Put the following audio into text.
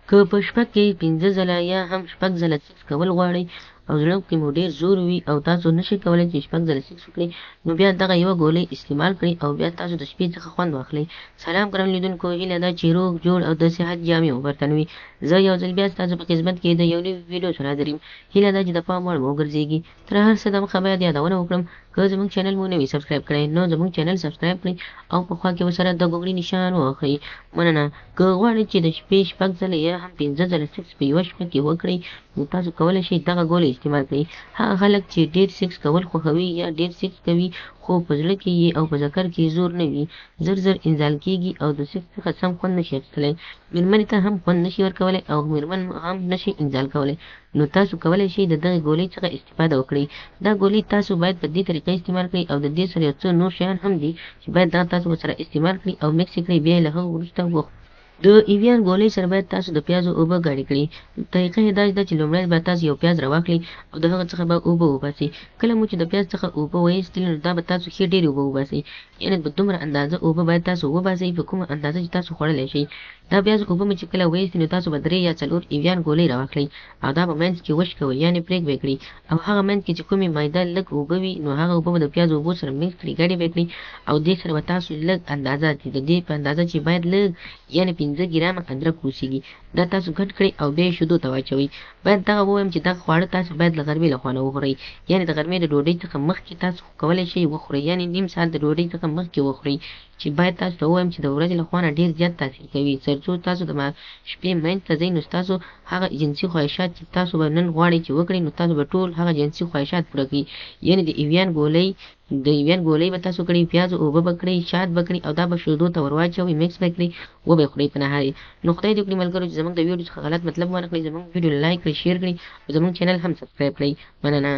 که په شپه کې پنځه ځله یا هم شپږ ځله سکس کول غواړئ او زړه کې مو ډېر زور وي او تاسو نشئ کولی چې شپږ ځله سکس وکړئ، نو بیا دغه یوه ګولۍ استعمال کړئ او بیا تاسو د شپې څخه خوند واخلئ. سلام ګران لیدونکو، هیله ده چې روغ جوړ او د صحت جامې مو پر تن وي. زه یو ځل بیا ستاسو په خدمت کې د یو نوي ویډیو سره حاضر یم. هیله ده چې د پام وړ مو وګرځېږي. تر هر څه دمخه باید یادونه وکړم، که زموږ چینل مو نه وي سبسکرایب کړی نو زموږ چینل سبسکرایب کړئ او په خوا کې ورسره د ګوګړي نشان ووهئ. مننه. که غواړئ چې د شپې شپږ ځله یا هم پنځه ځله سکس په یوه شپه کې وکړئ، نو تاسو کولی شئ دغه ګولۍ استعمال کړئ. هغه خلک چې ډېر سکس کول خوښوي یا ډېر سکس کوي خو په زړه کې یې او په ذکر کې زور نه وي، زر زر انزال کېږي او د سکس څخه سم خوند نشي اخیستلی، مېرمنې ته هم خوند نشي ورکولی او مېرمن هم نشي انزال کولی، نو تاسو کولی شئ د دغې ګولۍ څخه استفاده وکړئ. دا ګولۍ تاسو باید په دې طریقه استعمال کړئ او د دې سره یو څه نور شیان هم دي چې باید دغه تاسو ورسره استعمال کړئ او مکس یې کړئ، بیا یې له هغه وروسته وخورئ. د ایویان ګولۍ سره باید تاسو د پیازو اوبه ګډې کړئ. طریقه یې داسې ده چې لومړی به تاسو یو پیاز راواخلئ او د هغه څخه به اوبه وباسئ. کله مو چې د پیاز څخه اوبه وایستلې نو دا به تاسو ښې ډېرې اوبه وباسئ، یعنې په دومره اندازه اوبه باید تاسو وباسئ په کومه اندازه چې تاسو خوړلی شئ. دا پیاز اوبه مو چې کله وایستې نو تاسو به درې یا څلور ایویان ګولۍ راواخلئ او دا به منځ کې وشکوئ، یعنې پرېک به یې کړئ او هغه منځ کې چې کومې میده لږ اوبه وي نو هغه اوبه به د پیازو اوبو سره مکس کړئ، ګډې به یې کړئ او دې سره به تاسو لږ اندازه چې د دې په اندازه چې باید لږ یعنې 5 ګرامه ادرک اوسیږي، دا تاسو ګډ کړئ او بیا یې شیدو ته واچوئ. باید دغه ووایم چې دغه خواړه تاسو باید له غرمې له خوا نه وخورئ، یعنې د غرمې د ډوډۍ څخه مخکې تاسو کولی شئ وخورئ، یعنې نیم ساعت د ډوډۍ څخه مخکې وخورئ، چې باید تاسو ته ووایم چې د ورځې له خوا نه ډېر زیات تاثیر کوي، تر څو تاسو د شپې منځ ته ځئ نو ستاسو هغه جنسي خواهشات چې تاسو به نن غواړئ چې وکړئ نو تاسو به ټول هغه جنسي خواهشات پوره کړئ. یعنې د ایویان ګولۍ، د ایویان ګولۍ به تاسو کړئ، پیازو اوبه به کړئ، شات به کړئ او دا به شیدو ته ورواچوئ، مکس به کړئ، وبه یې خورئ په نهار یې. نو خدای دې وکړي ملګرو چې زموږ د ویډیو څخه غلط مطلب وانه خلئ. زموږ ویډیو لایک کړئ، شیر کړئ او زموږ چینل هم سبسکرایب کړئ. مننه.